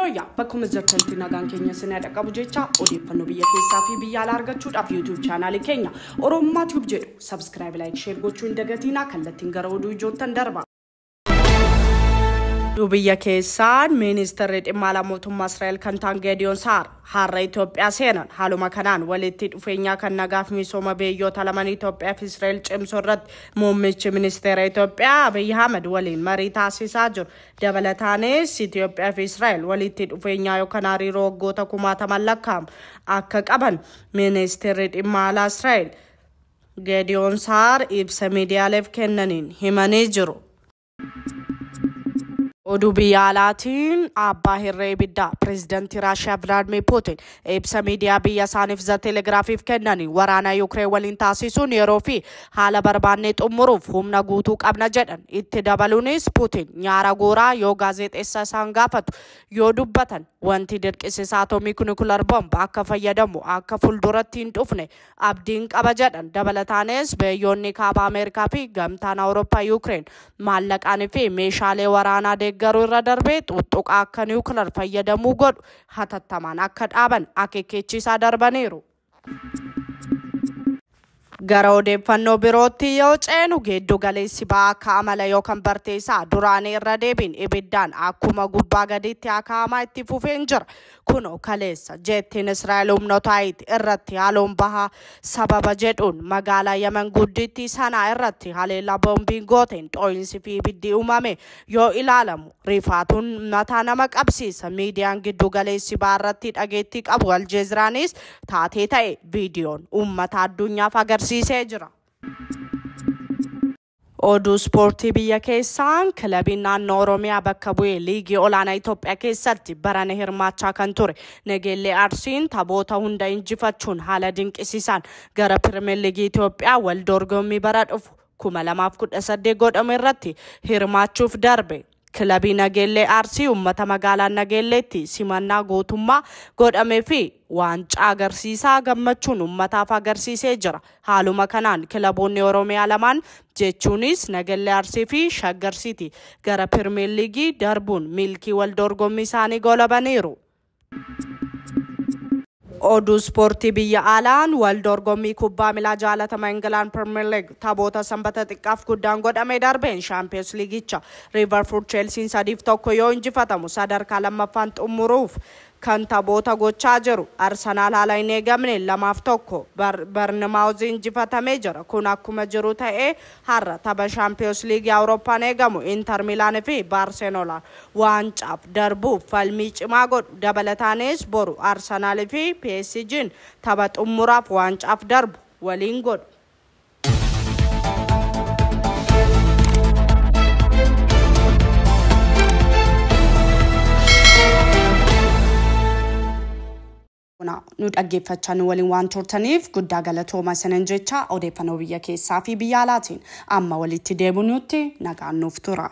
Yooyyaa bakkuma jirtanitti nagaan keenya isin qabu jecha odeeffannoo biyya keessaa fi biyya alaa argachuudhaaf YouTube chaanaalii keenya Oromummaa Tube jedhu subscribe, like, share gochuu hin dagatinaa. Kallattiin gara oduu ijoottan darba. Biyya keessaan ministeerri dhimma alaa mootummaa Israa'el kan ta'an Geediyoon Saar har'a Itoophiyaa seenan. Haaluma kanaan walitti dhufeenyaa kan nagaaf misooma biyyoota lamaan Itoophiyaa fi Israa'el cimsuu irratti muummichi ministeera Itoophiyaa Abiy Ahmed waliin marii taasisaa jiru. Dabalataanis Itoophiyaa fi Israa'el walitti dhufeenyaa yookaan hariiroo waggoota kumaataman lakkaa'amu akka qaban ministeerri dhimma alaa Israa'el Geediyoon Saar ibsa miidiyaaleef kennaniin himanii jiru. Oduu biyya alaatiin abbaa hirree ibiddaa pireezidantii Raashiyaa Vilaadimir Puutin ibsa miidiyaa biyya isaaniif The Telegraafiif kennanii waraana Yuukireen waliin taasisuun yeroo fi haala barbaannee xumuruuf humna guutuu qabna jedhan. Itti dabaluunis Puutin nyaara gooraa yoo gaazexeessa isaan gaafatu yoo dubbatan wanti dirqisiisaa atoomik nukular bomb akka fayyadamu akka fuulduratti hin dhufne abdiin qaba jedhan. Dabalataanis biyyoonni kaaba Ameerikaa fi gamtaan Awurooppaa Yuukireen maallaqaan fi meeshaalee waraanaa deeggaruu irra darbee xuxuqaa akka niwukilar fayyadamuu godhu hatattamaan akka dhaaban akeekkachiisaa darbaniiru. Gara odeeffannoo birootti yoo ceenu giddu galeessi ba'aa akka amala yookaan bartee isaa duraanii irra deebiin ibiddaan akkuma gubbaa gaditti akaa'amaa itti fufeen jira. Kunoo kaleessa jettiin Israa'el humnoota Haayit irratti haaloon bahaa sababa jedhuun magaalaa Yemen guddittii sanaa irratti haleellaa boombiin gooteen dhoo'insi fi ibiddi uumame yoo ilaalamu rifaatuun mataa nama qabsiisa. Miidiyaan giddu galeessi ba'aa irratti dhageettii qabu Aljeeziraanis taatee ta'e viidiyoon uummata addunyaaf agarsiisee jira. Oduu ispoortii biyya keessaan kilabiin naannoo Oromiyaa bakka bu'ee liigii olaanaa Itoophiyaa keessatti barana hirmaachaa kan ture Nageellee Arsiin taphoota hunda injifachuun haala dinqisiisaan gara Pirimeer Liigii Itoophiyaa wal dorgommii bara dhufu 2018 godhamu irratti hirmaachuuf darbe. Kilabii Nageellee Arsii uummata magaalaa Nageelleetti simannaa gootummaa godhamee fi waancaa agarsiisaa gammachuun uummataaf agarsiisee jira. Haaluma kanaan kilaboonni Oromiyaa lamaan jechuunis Nageellee Arsii fi Shaggar Siitii gara Pirimeer Liigii darbuun milkii wal dorgommii isaanii golabaniiru. Oduu ispoortii biyya alaan wal dorgommii kubbaa miilaa jaalatamaa Ingilaan Pirimeer Liig taphoota sanbata xiqqaaf guddaan godhamee darbeen Shaampiyoons Liigicha Liivarpuul Cheelsiin 3-1 yoo injifatamu sadarkaa lammaffaan xumuruuf kan taphoota gochaa jiru Arsenaal haala hin eegamne 2-1 Barnimaawuz injifatamee jira. Kun akkuma jiru ta'ee har'a tapha Shaampiyoons Liigii Awurooppaan eegamu Inter Milaan fi Baarseloonaan waancaaf darbuuf falmii cimaa godhu. Dabalataanis boru Arsenaal fi PSG'n tapha xumuraaf waancaaf darbu waliin godhu. Nu dhaggeeffachaa nu waliin waan turtaniif guddaa galatooma sanan jecha odeeffannoo biyya keessaa fi biyya alaatiin amma walitti deebinutti nagaan nuuf tura.